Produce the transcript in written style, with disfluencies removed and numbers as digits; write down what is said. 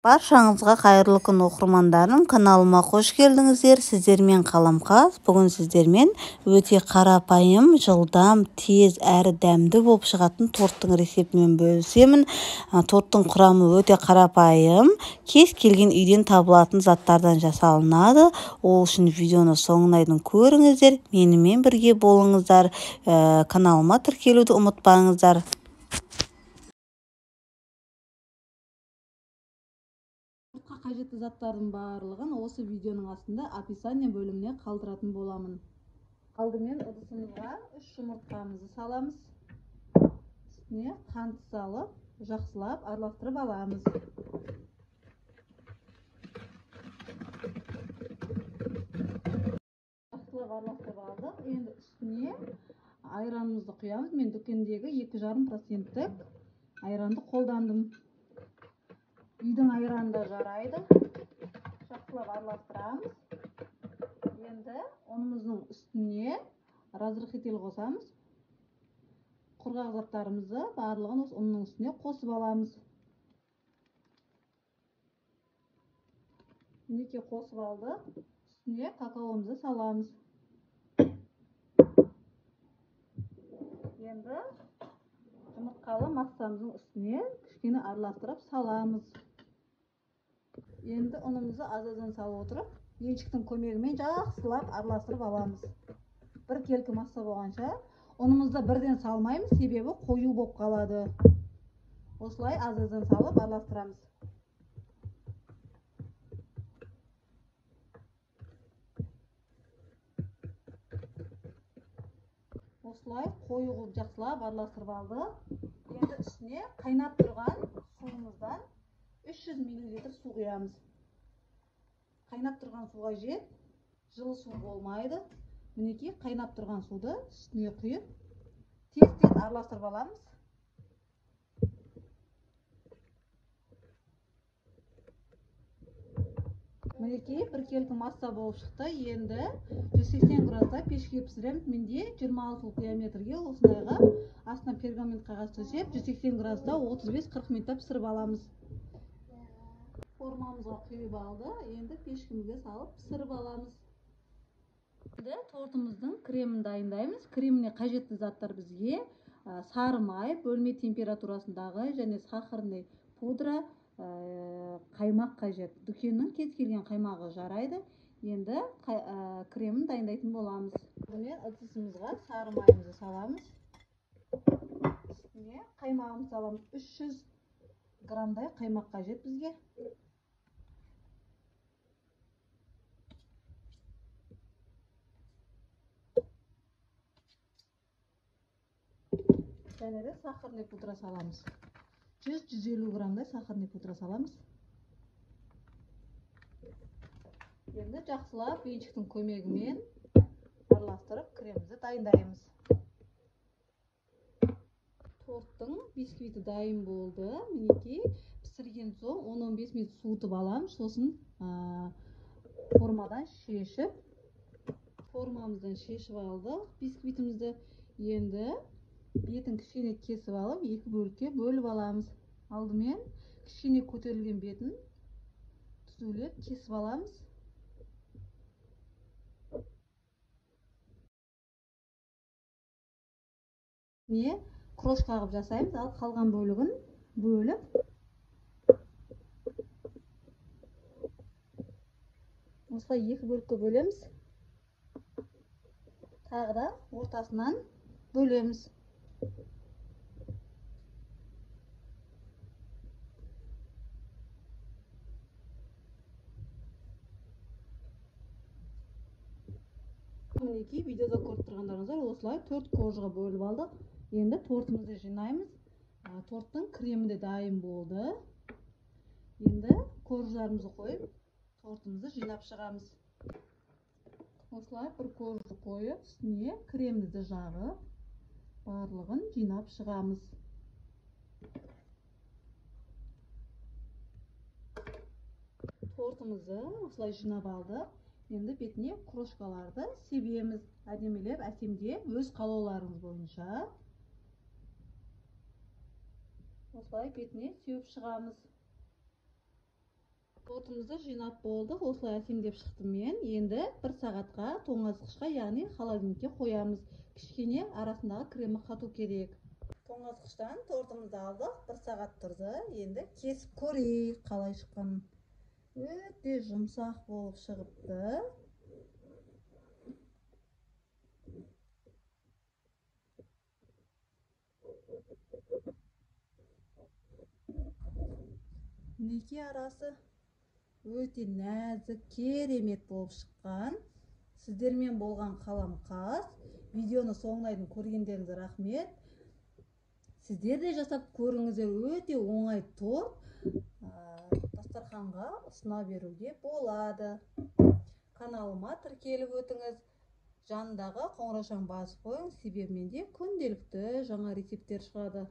Баршаңызға қайырлы күн оқырмандарым, каналыма қош келдіңіздер. Сіздермен Қаламқас. Бүгін сіздермен өте қарапайым, жылдам, тез әрі дәмді болып шығатын торттың рецептімен бөлісемін. Торттың құрамы өте қарапайым, кез келген үйден табылатын заттардан жасалынады. Ол үшін видеоны соңына дейін көріңіздер, менімен бірге болыңыздар, каналыма тіркелуді ұмытпаңыздар. Қажетті заттардың барлығын осы видеоның астында описание бөліміне қалдыратын боламын. Алдымен ыдысымызға 3 жұмыртқамызды саламыз. Үстіне қант салып, жақсылап араластырып аламыз. Жақсылап араластырып алдық. Енді үстіне айранымызды құямыз. Мен дүкендегі 2,5% айранды қолдандым. Үйдің айраны да жарайды. Жақсылап араластырамыз. Енді ұнымыздың үстіне разрыхлитель қосамыз. Құрғақ заттарымызды барлығын осы ұнның үстіне қосып аламыз. Мінекей қосып алдық. Үстіне какаомызды саламыз. Енді жұмыртқалы массамыздың үстіне кішкене араластырып саламыз. Енді ұнымызды аз-аздан салып отырып, венчиктің көмегімен жақсылап араластырып аламыз. Бір келкі масса болғанша ұнымызды бірден салмаймыз, себебі қою болып қалады. Осылай аз-аздан салып араластырамыз. Осылай қою қылып жақсылап араластырып алдық. Енді үстіне қайнап тұрған суымыздан 300 мл су құямыз. Қайнап тұрған суға жет, жылы су болмайды. Мінекей қайнап тұрған суды үстіне құйып, тез-тез араластырып аламыз. Мінекей бір келкі масса болып шықты. Енді 180 градуста пешке пісіреміз. Менде 26 диаметрге осындайға астына пергамент қағаз төсеп, 180 градуста 35-40 минутта пісіріп аламыз. Формамызға құйып алды. Енді пешкімізге салып пісіріп аламыз. Енді тортымыздың кремін дайындаймыз. Креміне қажетті заттар бізге сары май, бөлме температурасындағы және сахарный пудра, қаймақ қажет. Дүкеннің кез келген қаймағы жарайды. Енді кремін дайындайтын боламыз. Алдымен ыдысымызға сары майымызды саламыз. Үстіне қаймағымызды саламыз. 300 граммдай қаймақ қажет бізге. Және де сахарный пудра саламыз. 100-150 граммдай сахарный пудра саламыз. Енді жақсылап венчиктің көмегімен араластырып кремімізді дайындаймыз. Торттың бисквиті дайын болды. Мінекей пісірген соң 10-15 минут суытып аламыз. Сосын формадан шешіп, формамыздан шешіп алдық бисквитімізді. Енді бетін кішкене кесіп алып, екі бөлікке бөліп аламыз. Алдымен кішкене көтерілген бетін түзулеп кесіп аламыз. Не крошка қылып жасаймыз, ал қалған бөлігін бөліп осылай екі бөлікке бөлеміз. Тағы да ортасынан бөлеміз. Мінекей видеода көріп тұрғандарыңыздар, осылай 4 коржға бөліп алдық. Енді тортымызды жинаймыз. Торттың кремі де дайын болды. Енді корждарымызды қойып, тортымызды жинап шығамыз. Осылай бір коржды қойып, үстіне кремімізді жағып, барлығын жинап шығамыз. Тортымызды осылай жинап алдық. Енді бетіне крошкаларды себеміз. Әдемілеп, әсемдеп, өз қалауларыңыз бойынша осылай бетіне сеуіп шығамыз. Тортымызды жинап болдық. Осылай әсемдеп шықты мен. Енді 1 сағатқа тоңазытқышқа, яғни холодильникке қоямыз. Кішкене арасындағы кремі қату керек. Тоңазытқыштан тортымызды алдық, 1 сағат тұрды. Енді кесіп көрейік қалай шыққанын. Өте жұмсақ болып шығыпты. Мінекей арасы өте нәзік, керемет болып шыққан. Сіздермен болған Қаламқас. Видеоны соңына дейін көргендеріңізге рахмет. Сіздер де жасап көріңіздер, өте оңай торт. Дастарханға ұсына беруге болады. Каналыма тіркеліп өтіңіз. Жанындағы қоңыраушаны басып қойыңыз, себебі менде күнделікті жаңа рецепттер шығады.